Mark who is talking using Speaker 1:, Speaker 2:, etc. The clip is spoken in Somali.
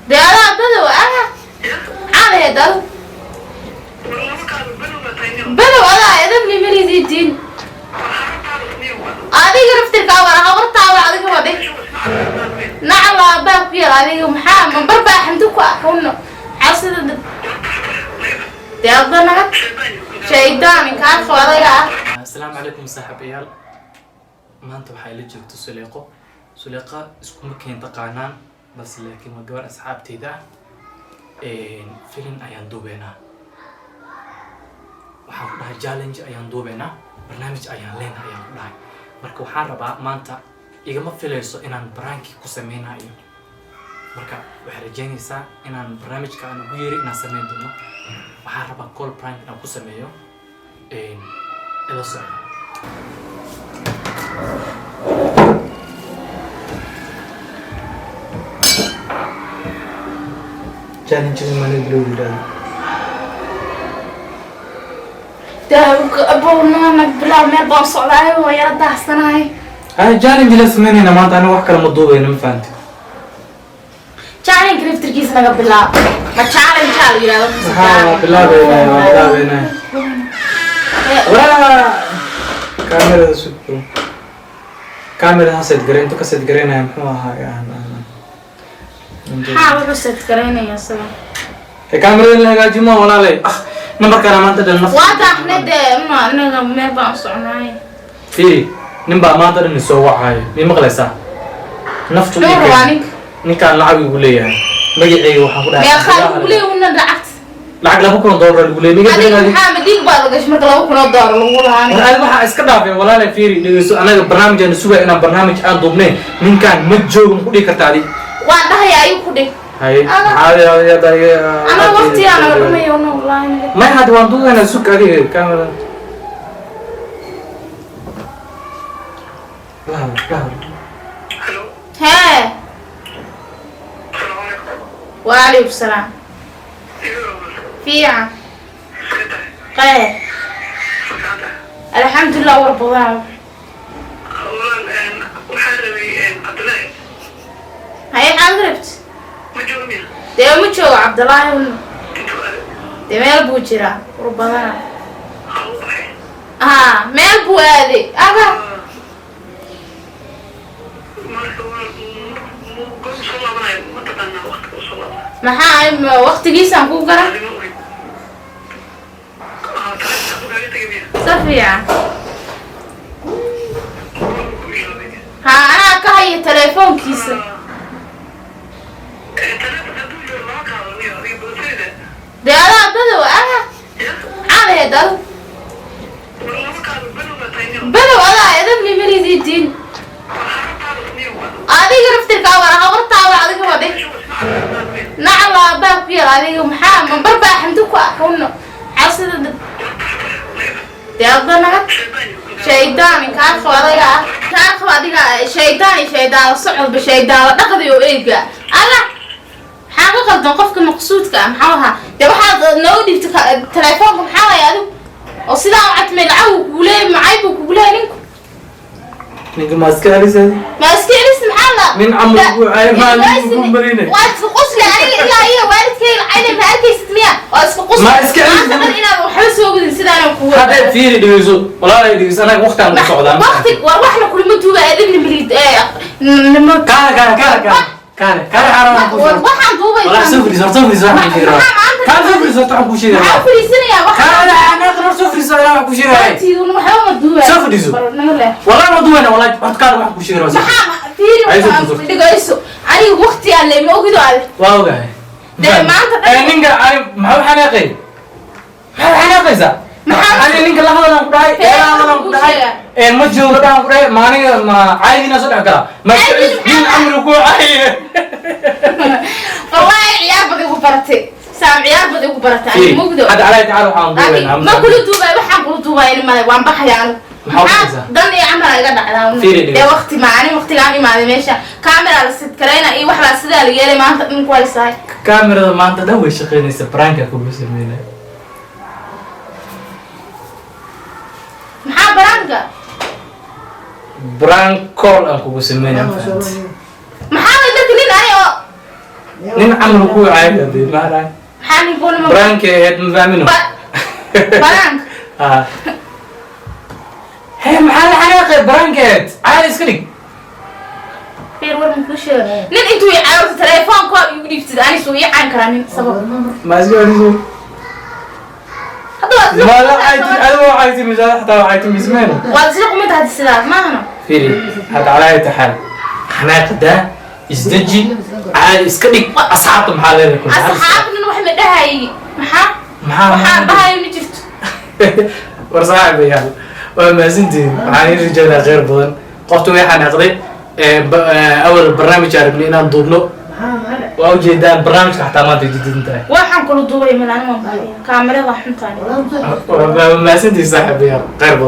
Speaker 1: Dee adaa badow ah, maxaa lahayd adu? Badow adaa edabni malidiidiin adiga naftirkaa war habartaaba adiga wadhe nacla baa ku yar adiga. Maxaa mambar baa xamdi ku ah kawno xasida? Dee adda naga shaydaan inkaarfo adaga ah.
Speaker 2: Asalaamu calaykum saaxiibayaal. Maanta waxaa ila joogta Suleeqo. Suleeqa iskuma keen taqaanaan, balse laakiin waa gabar asxaabteyda ah. Filin ayaan duubeynaa, waxaan ku dhahay challenge ayaan duubeynaa, barnaamij ayaan leenahay ayaan ku dhahay. Marka waxaan rabaa maanta igama filayso inaan prank-i ku sameynayo. Marka waxay rajeynaysaa inaan barnaamijka aan ugu yeeri inaan sameyn doono. Waxaan rabaa call prank inaan ku sameeyo. Ila socda. Challenge mana bilow yidhahdo.
Speaker 1: Abownana bilaab, meel baan socdaayo, waa yara daahsanahay.
Speaker 2: Ay, challenge la sameynayna maanta. Aniga wax kale ma duubayno, ma fahanti?
Speaker 1: Challenge laftirkiisa naga bilaab. Ma challenge aa la yidhahdo?
Speaker 2: Maxaa waa bilaabeynaa, waa bilaabeynaa. Waa kaamirada sug bro, kaamirada ha set gareyn. Intu ka set gareynaya muxuu ahaa?
Speaker 1: Maxaa wuxuu set garaynaya isaga?
Speaker 2: Ee, kaamirada la hagaajimo walaalay. Ah, nambarkana maanta dhan naf.
Speaker 1: Waa daahnay dee, ma anaga meel baan u socnaay.
Speaker 2: Fiiri, nin baa maanta dhan isoo wacayo, mii maqlaysaa? Naftu
Speaker 1: Muxuu rabaa ninka?
Speaker 2: Ninkaan lacag igu leeyahay, magaceyga waxaan ku dhahay.
Speaker 1: Meeqaa lagu leeyahay una lacagta?
Speaker 2: Lacag $2,000 lagu leeyahay.
Speaker 1: Adiga
Speaker 2: Miga.
Speaker 1: maxaa ma dhiig baad gashay marka $2,000 lagu lahaa?
Speaker 2: War adiga waxaa iska dhaafeen walaalay. Fiiri, dhegeyso, anaga barnaamijaan sugaya inaan barnaamij aan duubnay. Ninkaan ma joogo, ma ku dhihi karta adi?
Speaker 1: Waan dhahaya, ayuu ku dhig.
Speaker 2: Haye.
Speaker 1: Ana-
Speaker 2: maxaa adiga?
Speaker 1: Anaga waqtigaa naga dhumayo una, wallaahi.
Speaker 2: May, hadda waan duugaynaa, sug adiga kamerada. La hadal, la hadal.
Speaker 1: Hee, waalaykum salaam. Fiican, qeer, alxamdulilah. War badan.
Speaker 3: Waxaan rabay Cabdilaahi.
Speaker 1: Haye, maxaad rabti?
Speaker 3: Ma joogo miya?
Speaker 1: Dee ma joogo Cabdilaahi una.
Speaker 3: Intuu aaday?
Speaker 1: Dee meel buu jiraa, war badana.
Speaker 3: Ha u baxay?
Speaker 1: Haa, meel buu aaday aga.
Speaker 3: Marka waa goor soo laabanaya, ma taqaanaa waqtiga uu soo laabanaya?
Speaker 1: Maxaa waqtigiisaan kuu garan?
Speaker 3: Adima ogid. Ha, taleefanka kaaga tegay miya?
Speaker 1: Si fiican.
Speaker 3: Waa ku iloobay.
Speaker 1: Haa, anaa ka haya telefoonkiisa.
Speaker 3: Taleefanka hadduu jiro lama qaado miya adiga boosayda?
Speaker 1: Dee adaa badow ah.
Speaker 3: Ya.
Speaker 1: Maxaa lahayd adu?
Speaker 3: War lama qaado, badow baa tahay niyo.
Speaker 1: Badow adaa edabni malidiidiin adiga naftirkaa war habartaaba adiga wadhe nacla baa ku yar adiga. Maxaa mambar baa xamdi ku ah kawno xasida? Dee adda naga shaydaan inkaarfo adaga ah, inkaarfo adiga. Shaydaan iyo shaydaan la socodba, shaydaan la dhaqdi oo eega aga. Maxaa ka qaldan qofka maqsuudka ah? Maxaa ahaa? Dee waxaad noogu dhiibtay telefoonka, maxaa waaya adigu oo sidaa u cadmay? Lacag uu kugu leeyay, macay buu kugu leeyay ninku.
Speaker 2: Ninka ma iska celisay?
Speaker 1: Ma iska celis? Maxaa la
Speaker 2: Nin camal ku caay, maa nin ku marinay.
Speaker 1: Waa iska qosli aniga ilaa iyo waalidkay lacayna ma arkaysid miya? Waa iska qosli.
Speaker 2: Ma iska celis?
Speaker 1: Maanta dhan inaad waxba soo gudin sidaana kugu.
Speaker 2: Hadda fiiri, dhegeyso walaalay, dhegeyso, anaga waqtigaan u socdaa.
Speaker 1: Waqti war waxna kulama duuba adibna milid nimo.
Speaker 2: Kaale, kaale, kaale, kaale, kaale, kaale, xaaraan ku
Speaker 1: war waxaan duubaysaa.
Speaker 2: Walaa, soo fadhiiso, soo fadhiiso, waxaan kuu sheegay. Kaale, soo fadhiiso, waxaan kuu sheegay.
Speaker 1: Maxaa fadhiisanayaa?
Speaker 2: Kaale,
Speaker 1: Waxaan
Speaker 2: anaga soo fadhiiso, waxaan kuu sheegay.
Speaker 1: waqtiiduna waxba ma duuba.
Speaker 2: Soo fadhiiso.
Speaker 1: Bal naga leh.
Speaker 2: Wallahi ma duwayna, wallahi horta kaale, waxaan kuu sheegay waa soo.
Speaker 1: Maxaa fiiri?
Speaker 2: Ay, soo
Speaker 1: waxaan
Speaker 2: fadhiiso.
Speaker 1: Dhigayso, aniga waqti aan le ma ogido adi.
Speaker 2: Waa ogahay.
Speaker 1: Dee maanta dhan-
Speaker 2: Ee, ninka ani maxaa u xanaaqay? Maxaa u xanaaqaysaa?
Speaker 1: Maxaa-
Speaker 2: Ani ninka la hadalaan ku dhahay, ee la hadalaan ku dhahay, ee ma joogo dhahan ku dhahay, ma aniga ma caydina soo dhex gala. Ma iska
Speaker 1: Caydin
Speaker 2: celis, nin
Speaker 1: maxaa-
Speaker 2: amri ku caaye.
Speaker 1: Wallaahi ciyaar baad igu baratay saam, ciyaar baad igu baratay aniga ma ogido.
Speaker 2: Hadda calaa tacaala waxaan
Speaker 1: laakiin
Speaker 2: duubaynaa.
Speaker 1: Ma kula duubay, waxaan kula duubay male, waan baxaya anigu.
Speaker 2: Maxaa u baxaysaa?
Speaker 1: Dan iyo camal iga dhacdaa.
Speaker 2: Fiiri,
Speaker 1: dee
Speaker 2: dhigayso.
Speaker 1: Waqti ma ani waqtigaan imaaday meesha camera la sid karayna iyo waxbaa sidaa la yeelay maanta dhan ku haysahay.
Speaker 2: Kaamirada maanta dhan way shaqaynaysaa, prank-a kugu sameynaya.
Speaker 1: Maxaa prank-a?
Speaker 2: Prank call aan kugu sameynaya, ma fahanti?
Speaker 1: Maxaa way marka nin ani oo
Speaker 2: Nin camal ku caadi hadee maxaa dhahay?
Speaker 1: Maxaa ninkuuna?
Speaker 2: Prank ahayd, ma fahmino.
Speaker 1: Prank.
Speaker 2: Ah. Hee, maxaa la xanaaqay? Prank ahayd, caadi iska dhig.
Speaker 1: Feer, war makuu sheega, nin intuu i caawto telefoonka igu dhiibtid, anis uu ii caan karaa nin sabab.
Speaker 2: Ma iska wadiso?
Speaker 1: Hadda waad isla
Speaker 2: Ma la
Speaker 1: qumantahay.
Speaker 2: cayti adiga, waa cayti mise xataa waa cayti mismeen?
Speaker 1: Waad isla qumantahay sidaas maahano.
Speaker 2: Fiiri hadda, calaa ayati xaal, xanaaqa daa, isdeji, caadi iska dhig. Asxaabta maxaa leedahay kun?
Speaker 1: Asxaabnan wax ma dhahay, maxaa?
Speaker 2: Maxaa?
Speaker 1: Waxaan dhahayo ma jirto.
Speaker 2: War saaxiibayaal, waa mahadsantihiin. Waxaan iin rajaynaa kheyr badan. Qofta way xanaaqday. Awal barnaamij aan rabnay inaan duubno, waa ujeedaan barnaamijka xataa maanta ay jadidan tahay.
Speaker 1: Waxaan kula duubay malaanin, waan baxaya, kaamirada xuntaan.
Speaker 2: Waa mahadsantihiin saaxiibayaal, kheyr badan.